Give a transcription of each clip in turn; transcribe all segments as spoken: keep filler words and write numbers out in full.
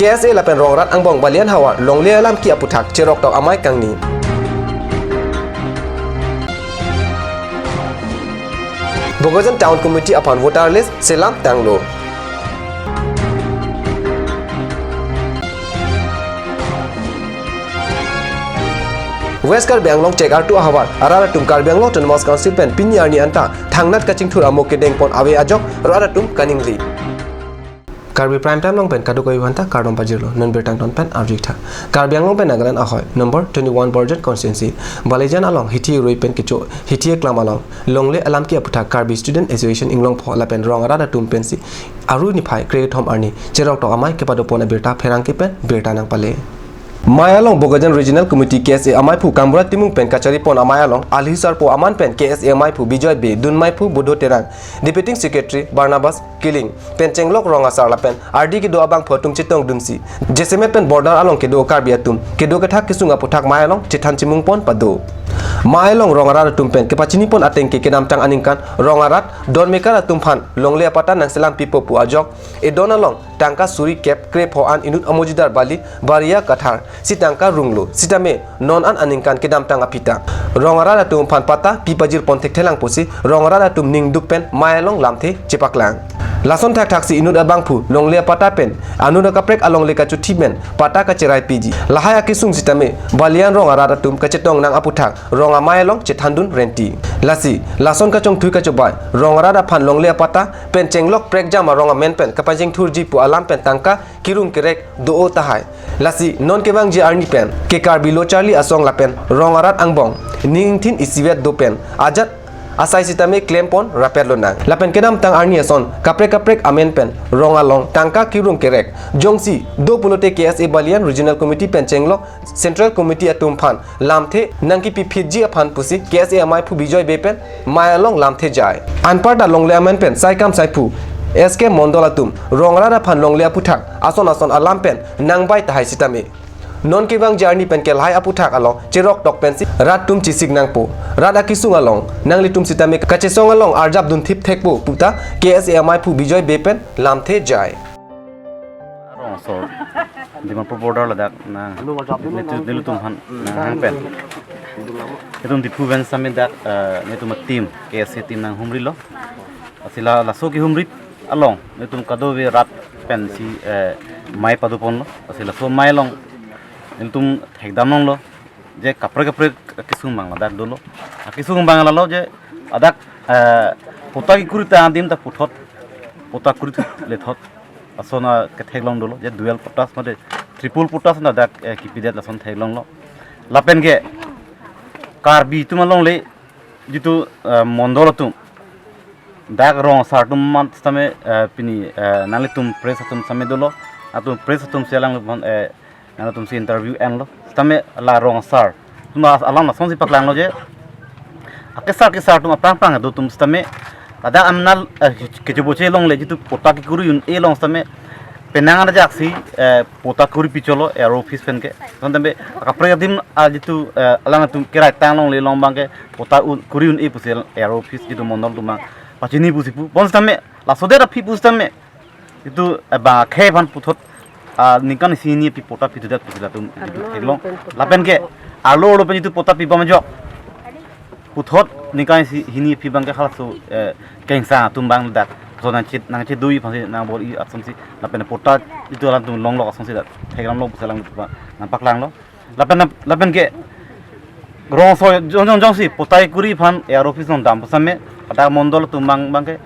K S A lapen Rong Arat angbong Balian havar longle alam ke aputhak cheroktok amei kangni. Bokajan Town Committee aphan voter list selam tanglo. West Karbi Anglong chek artu ahavar arat atum Karbi Anglong Autonomous Council pen pini arni anta thangnat kachingthur amo kedengpon ave ajok rat atum kaningri. Karbi Prime Time along pen kadokave aphanta kardom pajirlo, non birta angton pen arju-ik tha. Karbi Anglong pen Nagaland ahoi number twenty-one Borjan constituency Balijan along hithi rui pen kecho hithi klam along longle alam ke aputhak Karbi Student Association Inglongpho lapen Rong Arat atum pensi Aru niphai kre-thom arni cheroktok amei kepadopon abirta pherangke pen birta nangpale. Mei along Bokajan Regional Committee K S A ameiphu Kamburat Timung pen kacharipon amei along alhi sarpo aman pen K S A ameiphu Bijoy Bey, dun meiphu Budho Terang, Deputy Secretary Barnabas Killing pen chenglok rong asar lapen ardi kedo abangphu atum chetongdunsi jasemet pen border along kedo Karbi atum kedo kethak kesung aputhak mei along chethan chimungpon pado. Mei along rong arat atum pen kepachinipon ateng ke kedamtang aningkan rong arat donmekar atum aphan longle apatta nangselam pipo pu ajok edon along tangka suri kep krepho an inut amojidar bali Baria Kathar si tangka runglo, sitame non an aningkan kedamtang aphi ta rong arat atum aphan patta pipajirpon thekthelang pusi rong arat atum ningduk pen mei along lamthe chepaklang. Lason thakthak si inut abangphu longle apatta pen anut akaprek alongle kachuthi pen patta kacherai piji. Lahai akesung sitame Balian rong arat atum kachetong nang aputhak rong amei along chethandun renti. Lasi lason kachongthui kachobai rong arat aphan longle apatta pen chenglok prekjam arong amen pen kapachingthurji pu alam pen tangka kerung kerek do-o tahai. Lasi non kevangji arni pen ke Karbi Lo Charli Asong lapen rong arat angbong ning ingthin isivet do pen ajat asai sitame klempon rapet lonang. Lapen kedamtang arni ason kaprek kaprek amen pen rong along tangka kerung kerek jongsi do pulote K S A Balian Regional Committee pen chenglok Central Committee atum aphan lamthe nangkipiphitji aphan pusi K S A ameiphu Bijoy Bey pen mei along lamthe jai. Anparta longle amen pen saikam saiphu S K Mondol atum rong arat aphan longle aputhak ason ason alam pen nangbai tahai sitame non kevangji arni pen ke lahai aputhak along cheroktok pensi rat atum chesik nangpo. Rat akesung along nanglitum sitame kachesong along arjap dunthip thekpo puta K S A ameiphu Bijoy Bey pen lamthe jai. Rong asor Dimapur border ladak nang nelitum, nelitum aphan nanghang pen. Nelitum Diphu pen sitame dak, eh, nelitum team, K S A team nanghumrilo. Lasi la, laso kehumri along nelitum kadokave rat pensi, eh, mei padoponlo. Lasi laso mei along nelitum thekdam longlo je kaprek kaprek kesung abang ladak dolo. Kesung abang lalo je adak, eh, patta kekuri ta adim ta puthot patta kuri thu lethot. Lason aketheklong dolo je dual patta mate triple patta ason dak, eh, kipidet lason theklonglo. Lapen ke Karbi atum alongle jitu, eh, mondol atum dak rong asar atum aphan sitame, eh, pini, eh, nanglitum press atum sitame dolo, atum press atum si alang, eh, nangtum si interview enlo. Sitame la rong asar atum alam lasonsi paklanglo je akesar kesar atum aphrang aphrang do atum sitame ladak amnal, eh, kechoboche longle jitu patta kekuri un-e along sitame penang anajaksi, eh, patta kuri picholo A R O office pen ke. Sitame kaprek adim, ah, jitu, eh, alang atum kerai tang longle along abang ke patta un, kuri un-e pusi A R O office jitu mondol atum abang pachini pusi pu. Bonsitame laso det aphi pusitame jitu, eh, bang akhei aphan puthot, ah, ningkan isi hini aphi patta pithudet pusi latum jitu theklong. Lapen ke arlo arlo pen jitu patta pibom ajok puthot ningkan isi hini aphi abang ke halaso, eh, kengsang atum abang dak so nangchit nangchit dui aphansi nangbor-i asonsi lapen patta jitu alanglitum longlok asonsi dak thekramlo pusi alanglitum nangpaklanglo. Lapen, lapen ke rong asor jong jong jongsi patta kuri aphan A R O office along dam pusitame dak mondol atum abang abang ke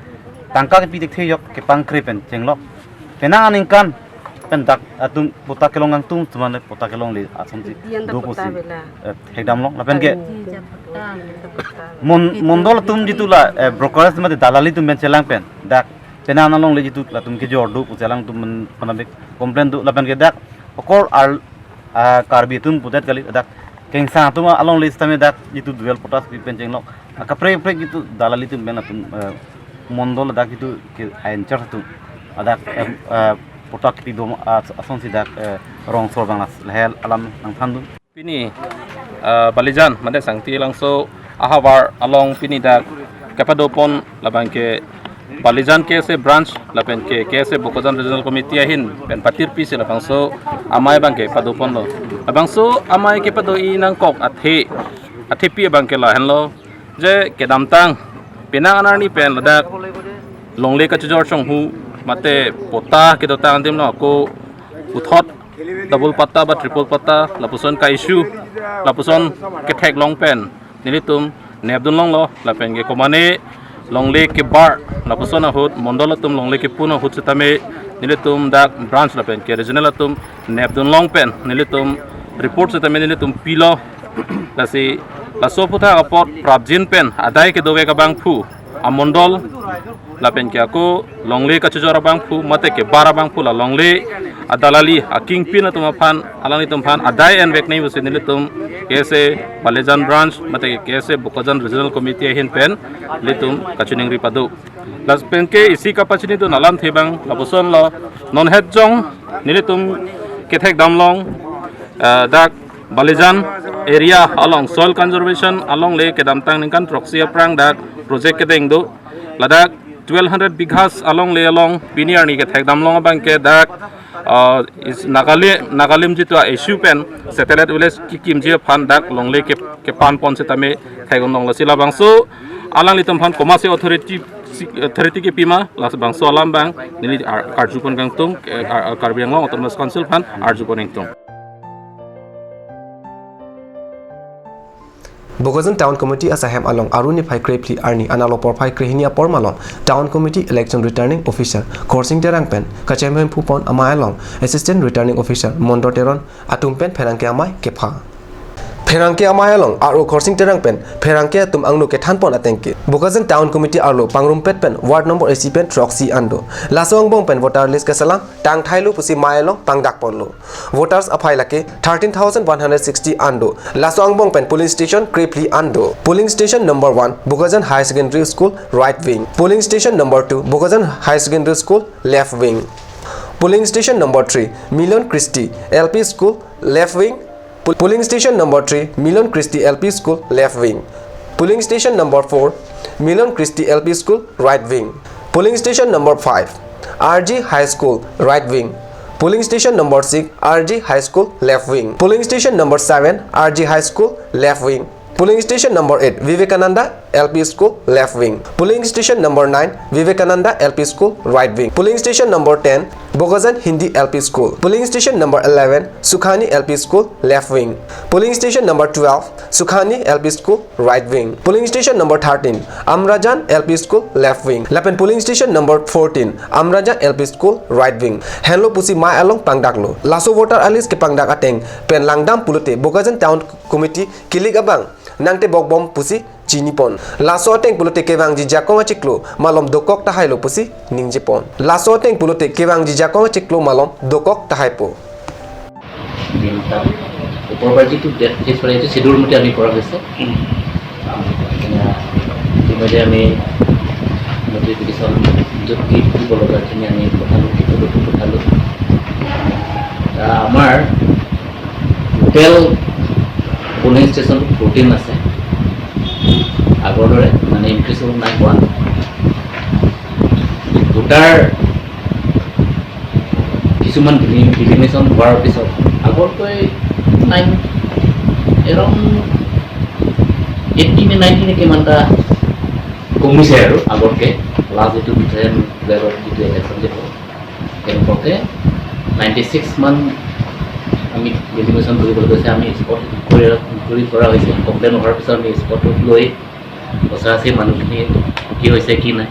tangka kepi thekthe ajok kepangkre pen chenglok. Penang aningkan pen dak atum patta kelong kangtung atum aphan patta kelongle asonsi do pusi, eh, thekdamlong. Lapen ke mon-, mondol atum jitu la, eh, brokerage mate dalali atum pen chelang pen dak penang alongle jitu latum kejor do pusi alangtum pen, pen complain do. Lapen ke dak okor ar ah, Karbi atum pudet kali, dak kengsang atum alongle sitame dak jitu dual patta pi pen chenglok. Ah, kaprek kaprek jitu dalali atum pen atum, eh, mondol dak jitu ke in charge atum. Ah, dak, eh, eh, patta kiti dom, ah, asonsi dak, eh, rong asor abang las lahel alam nangthandun. Pini, eh, Balijan mate Sangti Langso ahavar along pini dak kepadopon labang ke Balijan K S A branch lapen ke K S A Bokajan Regional Committee ahin pen patirpi si labangso amei abangke padoponlo. Labangso amei kepado-i nangkok athe, athepi abangke lahenlo, je kedamtang penang anarni pen ladak longle kachojor chonghu mate patta kedotang adim lo ako puthot double patta ba triple patta lapuson ka-issue lapuson ketheklong pen nelitum nepdun longlo lapen ke komane longle kebar lapuson ahut mondol atum longle kepun ahut setame nelitum dak branch lapen ke regional atum nepdun long pen nelitum report setame nelitum pilo. Lasi laso aphuthak apot prapjin pen adai kedovek abangphu amondol lapen ke ako longle kachojor abangphu mate kebar abangphu la longle adalali akingpin atum aphan alanglitum aphan adai envek nangji pusi nelitum K S A Balijan branch mate K S A Bokajan Regional Committee ahin pen nelitum kachiningri pado. Lapen ke isi kapachinidun alamthe abang lapuson lo, non het jong nelitum kethekdam long, eh, dak Balijan area along soil conservation alongle kedamtang ningkan throksi aphrang dak project kedeng do. Ladak twelve hundred bighas alongle along pini arni kethekdam long abangke dak, uh, is Nagali-, Nagalim jitu a-issue pen satellite village kekimji aphan dak longle ke, kepanpon setame thek-un longlo. Si labangso alanglitum aphan komatsi authority si, authority kepima labangso alam abang neli ar-, karjupon kangtung, eh, ar-, ar-, Karbi Anglong Autonomous Council aphan arjupon ingtung. Bokajan Town Committee asahem along Aru niphai krephli arni analo porphai krehini apor malom Town Committee Election Returning Officer Khorsing Terang pen kachemhemphu pon amei along Assistant Returning Officer Mondol Teron atum pen pherangke amei kepha. Pherangke amei along Aru Khorsing Terang pen pherangke atum angno kethan pon ateng ke Bokajan Town Committee arlo pangrumpet pen ward number isi pen throksi an do. Laso angbong pen voter list keselam tangthailo pusi mei along pangdak ponlo. Voters aphai lake thirteen thousand one hundred sixty an do. Laso angbong pen polling station krephli an do. Polling station number one, Bokajan Higher Secondary School, right wing. Polling station number two, Bokajan Higher Secondary School, left wing. Polling station number three, Million Christi L P School, left wing. Pol-, polling station number three, Million Christi L P School, left wing. Polling station number four, Million Christi L P School, right wing. Polling station number five, R G High School, right wing. Polling station number six, R G High School, left wing. Polling station number seven, R G High School, left wing. Polling station number eight, Vivekananda L P School, left wing. Polling station number nine, Vivekananda L P School, right wing. Polling station number ten, Bokajan Hindi L P School. Polling station number eleven, Sukhani L P School, left wing. Polling station number twelve, Sukhani L P School, right wing. Polling station number thirteen, Amrajan L P School, left wing. Lapen polling station number fourteen, Amrajan L P School, right wing. Henlo pusi mei along pangdaklo. Laso voter a-list kepangdak ateng pen langdam pulote Bokajan Town Committee kilik abang nangtebok bom pusi chinipon. Laso ateng pulote kevangji jakong achiklo malom dokok tahailo pusi ningjepon. Laso ateng pulote kevangji jakong achiklo malom dokok tahaipo. দিন তাত ওপৰৰ পৰা যিটো date fix কৰে, এইটো শ্বিডিউল মতে আমি কৰা হৈছে। উম। এতিয়া ইতিমধ্যে আমি নটিফিকেশ্যন য'ত কি দিব লগাখিনি আমি পঠালোঁ, কি ক'ত পঠালোঁ। এতিয়া আমাৰ টোটেল পলিং ষ্টেচন ফৰ্টিন আছে, আগৰ দৰে মানে ইনক্ৰিজ হ'ব নাই হোৱা। ভোটাৰ কিছুমান ডিলি-, ডিলিমিনেশ্যন হোৱাৰ পিছত আগতকৈ নাইন, এৰাউণ্ড এইটিন নে নাইনটিন কিমান এটা কমিছে আৰু আগতকৈ লাষ্ট যিটো টু থাউজেণ্ড টুৱেলভত যিটো ইলেকশ্যন যে হ'ল, তেনেকুৱাকৈ নাইণ্টি ছিক্স মান আমি ডেলিমিনেশ্যন কৰিবলৈ কৈছে। আমি স্পট ইনকুৱাৰী, ইনকুৱাৰী কৰা হৈছে, কমপ্লেইন অহাৰ পিছত আমি স্পটত গৈ সচৰাচৰ মানুহখিনি কি হৈছে কি নাই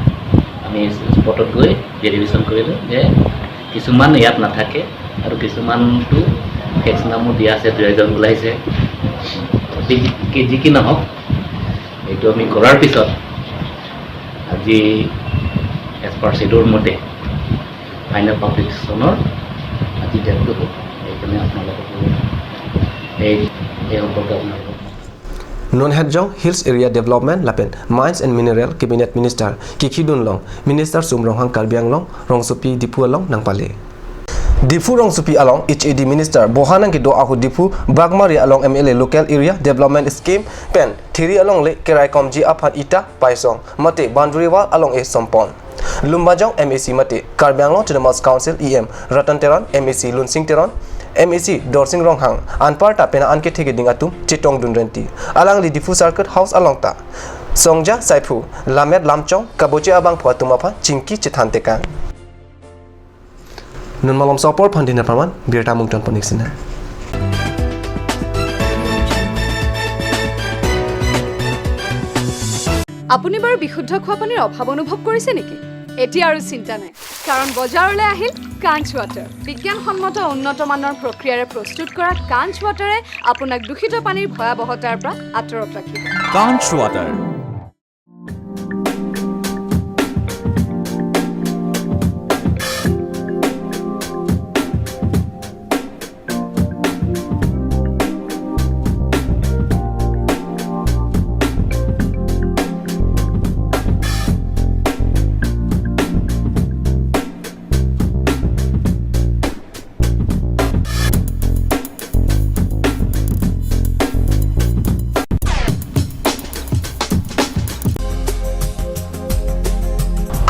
আমি স্পটত গৈ ভেৰিফিকেশ্যন কৰিলোঁ যে কিছুমান ইয়াত নাথাকে আৰু কিছুমানতো ফেক্স নামো দিয়া আছে, দুই এজন ওলাইছে। গতিকে যি কি নহওক, এইটো আমি কৰাৰ পিছত আজি এজ পাৰ শ্বিডিউল মতে ফাইনেল পাব্লিকেশ্যনৰ আজি ডেটটো হ'ব। সেইকাৰণে আপোনালোকক এই, এই সম্পৰ্কে আপোনালোকক Non het jong Hills Area Development lapen Mines and Mineral Cabinet Minister kikhidun long Minister Sum Ronghang Karbi Anglong rongsopi Diphu along nangpale. Diphu rongsopi along H A D Minister boha nangkedo ahut Diphu Baghmari along M L A Local Area Development Scheme pen thiri alongle keraikomji aphan ita paisong mate boundary wall along-e sompon. Lumbajong M A C mate Karbi Anglong Autonomous Council E M Ratan Teron, M A C Lunsing Teron, M A C Dorsing Ronghang, anparta pena an kethe keding atum chetongdun renti. Alangli Diphu Circuit House along ta Songja Saiphu, Lammet Lamchong, kaboche abangphu atum aphan chingki chethan tekang. Non malom sopor phan dina praman, birta mungton ponik sina. আপুনি বাৰু বিশুদ্ধ খোৱা পানীৰ অভাৱ অনুভৱ কৰিছে নেকি? এতিয়া আৰু চিন্তা নাই, কাৰণ বজাৰলৈ আহিল কাঞ্চ ৱাটাৰ। বিজ্ঞানসন্মত উন্নত মানৰ প্ৰক্ৰিয়াৰে প্ৰস্তুত কৰা কাঞ্চ ৱাটাৰে আপোনাক দূষিত পানীৰ ভয়াৱহতাৰ পৰা আঁতৰত ৰাখিব। Kanch Water.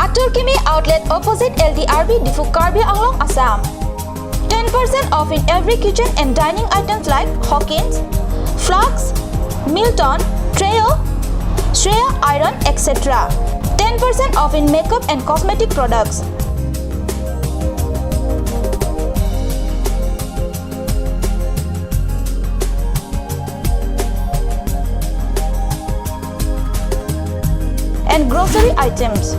Atur Kimi Outlet opposite L D R B Diphu, Karbi Anglong, Assam. Ten percent off in every kitchen and dining items like Hawkins, flasks, Milton, Treo, Shreya iron, et cetera. Ten percent off in makeup and cosmetic products. And grocery items.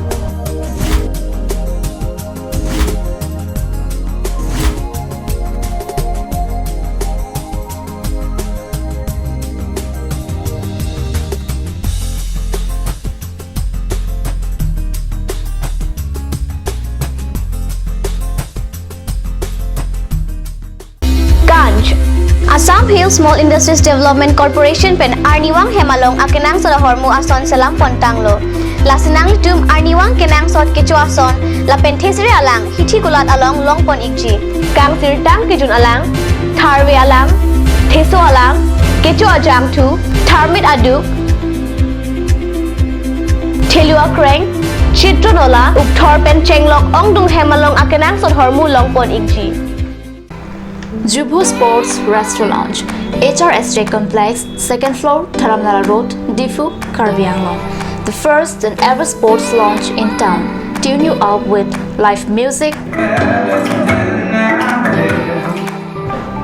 Kanch, Assam Hill Small Industries Development Corporation pen arnivang hem along akenangsot ahormu ason selam pontanglo. Lasi nanglitum arnivang kenangsot kecho ason lapen thesere alang hithi kulat along longpon ikji. Kangsirtang kejun alang, tharve alang, theso alang, kecho ajangthu, tharmit aduk, thelu akreng, chitron ola, ukthor pen chenglok ongdung hem along akenangsot ahormu longpon ikji. Jubhu Sports Restaurant, H R S J Complex, second floor, Dharamnala Road, Diphu, Karbi Anglong. The first and ever sports lounge in town. Tune you up with live music,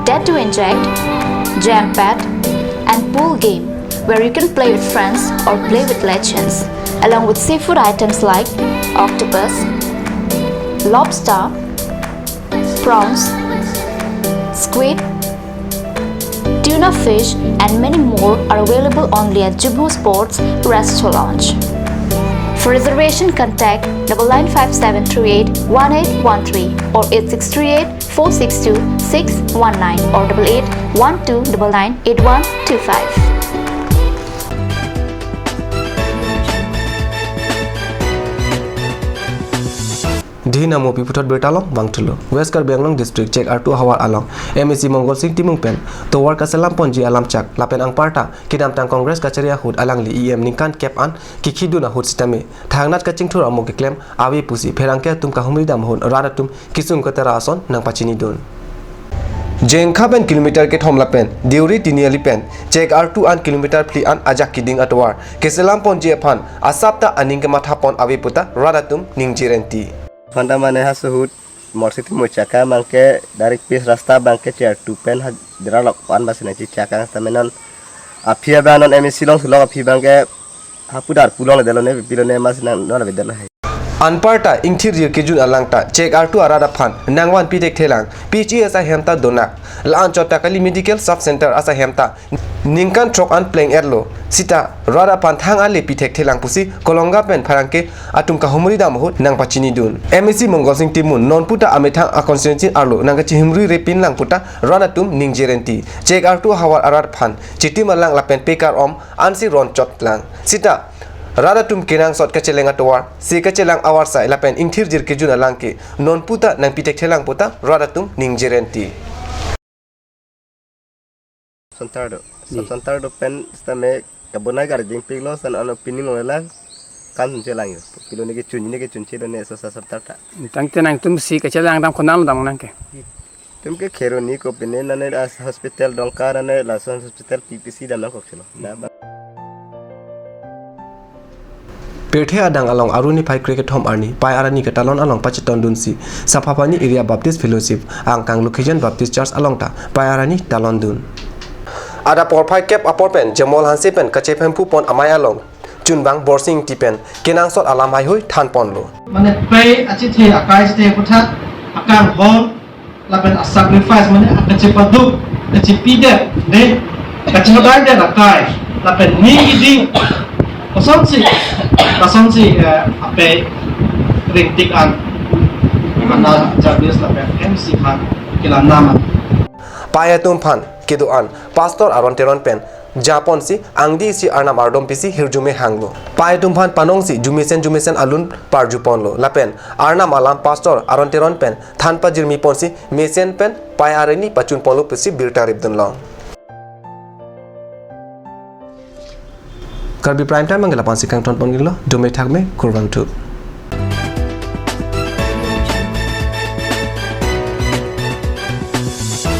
dead to inject, jam pad, and pool game where you can play with friends or play with legends, along with seafood items like octopus, lobster, prawns, squid, tuna fish, and many more are available only at Jubhu Sports Restaurant. For reservation, contact double nine five seven three eight one eight one three or eight six three eight four six two six one nine or double eight one two double nine eight one two five. Dihina Mopi puthot birta long bangthulo. West Karbi Anglong District Chek Artu ahavar along M A C Mongol Sing Timung pen tovar kaselam ponji alam chak lapen anparta kedamtang Congress kachari ahut alangli E M ningkan kep an kikhidun ahut sitame thangnat kachingthur amo keklem ave pusi pherangke atum kahumri dam ahut rat atum kisung katera ason nangpachinidun. Jengkha pen kilometer kethom lapen Deuri Tiniali pen Chek Artu an kilometer phli an ajak keding atovar keselam ponji aphan asapta aning kematha pon ave puta rat atum ningje renti. Phanta mane ha suhut morsi ti mochaka mangke direct pis rasta bangke Chek Artu pen ha dera lok an basi nangchi chaka ta menon aphi abang non M A C long sulok aphi bangke hapu dar pulong le delo ne pilo ne mas nang non le delo hai. Anparta ingthir jir kejun alangta Chek Artu arat aphan nangvan pitek thelang P H E S ahem ta donak la-an chot ta kali medical sub center asahem ta ningkan throk an pleng erlo sita rat aphan thang ale pitek thelang pusi Kolonga pen pherangke atum kahumri dam ahut nangpachinidun. M A C Mongol Sing Timung non puta amethang a constituency arlo nangkachihumri repin lang puta rat atum ningje renti. Chek Artu ahavar arat aphan chitim alang lapen pekar om ansi ron chot lang. Sita rat atum kenangsot kacheleng atovar, si kachelang avarsai lapen ingthir jir kejun alang ke non puta nangpitek thelang puta rat atum ningje renti. Sontar do. Sontar do pen sitame kabonai gar jingpik lo san ano pining lo lang. Kan chelang yo. Kilo ne kechun ne kechun chelo ne so sa sab tarta. Tangte nangtum si kachelang dam konang dam nang ke. Tum ke Kheroni kopine nane as hospital Dongka nane lason hospital P P C dam nangkok chelo. Na ba. Pirthe adang along Aru niphai krekethom arni Pai Arani ketalon along pachetondunsi Saphapani Area Baptist Fellowship angkang Lokhijan Baptist Church along ta Pai Arani talondun. Adap porphai kep apor pen Jemol Hanse pen kachepemphu pon amei along chunbang Borsing Ingti pen kenangsot alam haihui thanponlo. Mane pei achethe akai chethe aphuthak akanghon lapen a-sacrifice mane akachepaduk kachepidet de kachepadaide akai lapen ni idi kosonsi kosonsi eh, apei ringtik an ana jabis lapen M C han kila nama. Pai atum aphan kedo-an Pastor Aron Teron pen japonsi angdi isi Arnam ardom pisi hirjume hanglo. Pai atum aphan panongsi jumesen jumesen alun parjuponlo. Lapen Arnam alam Pastor Aron Teron pen than pajirmi ponsi mesen pen Pai Arani pachunponlo pusi birta ripdunlong. Karbi Prime Time angela pansi kangton pon gilo, dome thakme, kurvangthu.